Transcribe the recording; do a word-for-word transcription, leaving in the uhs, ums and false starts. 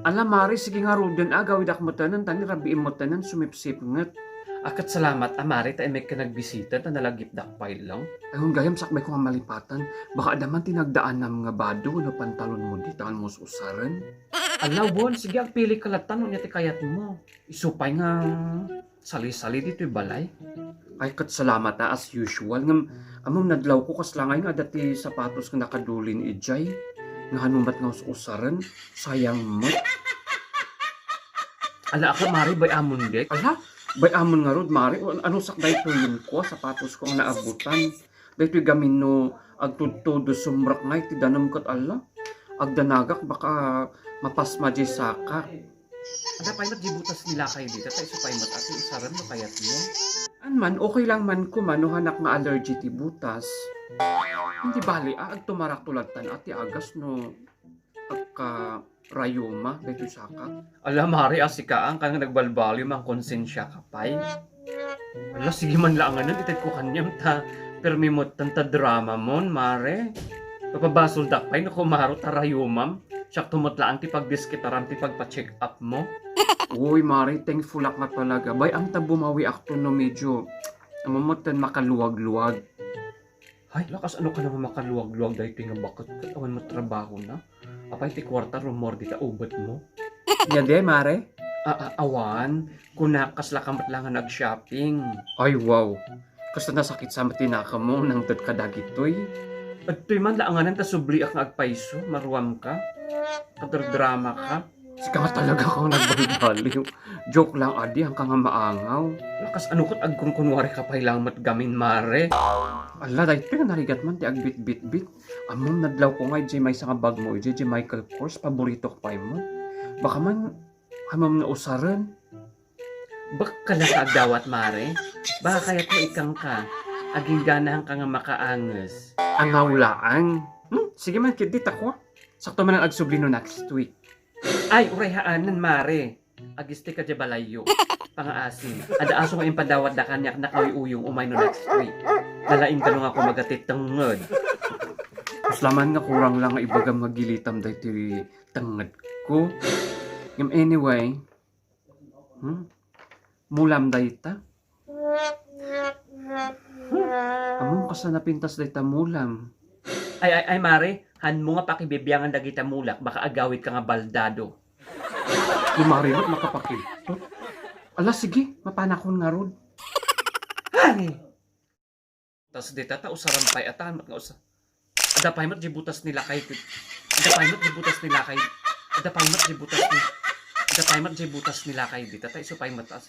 Ala, Mare, sige ngaruden, agawidak metten, ta ni rabiim metten, sumipsipnget. A, ket salamat, a, Mare, ta immay ka nagbisita, ta nalagipdak pay lang. Ay, gayam, sakbay ko nga malipatan. Baka adda man ti nagdaanam nga bado wenno pantalonmo dita nga mus-usaren. Ala, wen, sige, agpili ka latta no ania ti kayatmo. Isu pay nga sali-sali ditoy balay. Ay, ket salamat a, as usual. Ngem, ammom, nadlawko kasla ngay nga adda ti sapatos nga nakadulin idiay. Nga hano met nga us-usaren, sayang met. Ala, a, Mare, bay-amon dek. Ala, bay-amon ngarud, Mare. O, ano sak daytoy, yun ko, sapatos ko nga naabutan. Daytoy gamin no agtudtudo sumrek ngay ti danum ket ala. Agdanagak, baka mapasma diay sakak. Adda pay met diay butas ni lakay dita, ta isu pay met a ti usaren no kayatmo. An man, okay lang man koma no hanak nga allergy ti butas. Indi bale a, agtumarakto lattan a ti agas no agkarayuma daytoy sakak. Ala, Mare, a, sika, a, nga nagbalbaliw, mangkonsensiaka pay. Ala, sige man laanganen, itedko kaniam ta permi metten ta dramamon, Mare. Papabasoldak pay no kumaro ta rayumam. Siakto met laeng ti pagdiskitaram ti pagpa-check-upmo. Uy, Mare, thankfulak nga talaga. Bay-am ta bumawiakto no medyo, ammom metten, makaluag-luag. Hay, la, kasano ka nga makaluag-luag daytoy nga baket ket awan met trabahona? Apay ti kuarta rummuar dita ubetmo? Ania diay, Mare? A, a, awan. Kunak, kasla ka met laeng nga nag-shopping. Ay, wow. Kasta nasakit sa met ti nakemmo, nangted kadagitoy. Adtoy man laanganen ta subliak nga agpayso, maruamka. Kadardramaka. Sika nga talaga kang nagbalbaliw. Joke lang, adi, haanka nga maangaw. Kasano ket agkunkunwarika pay laeng met gamin, Mare? Ala, daytoy nga narigat man ti agbitbitbit. Ammom, nadlawko nga idiay maysa nga bagmo, idiay, idiay Michael Kors, paboritok pay met. Baka man, ammom nga usaren. Baka la ka agdawat, Mare. Baka kayatmo ikkanka. Agingganahanka nga makaanges. Angaw laeng. Hmm? Sige man ketdi, ta kua. Sakto man nga agsubli no next week. Ay, uray haanen, Mare. Agistika diay balayyo. Pangaasim. Adda aso nga impadawatda kaniak, nakauyuyong umay no next week. Nalaingka no nga kumaga ti tengnged. Kasla man nga kurang lang nga ibagam nga gilitam daytoy tengngedko. Ngem anyway, hmm? Mulam dayta. Ammom, kasla napintas dayta mulam. Ay, ay, ay, Mare, hanmo nga pakibibiangan dagita mulak, baka agawidka nga baldado. Ni Mare met makapakiltot. Ala, sige, mapanakon ngarud. Ay! Tas dita, ta usaran pay, atan met nga usa-, adda pay met diay butas ni lakay. Adda pay met diay butas ni lakay. Adda pay met diay butas ni, adda pay met diay butas ni lakay dita, ta isu pay met as.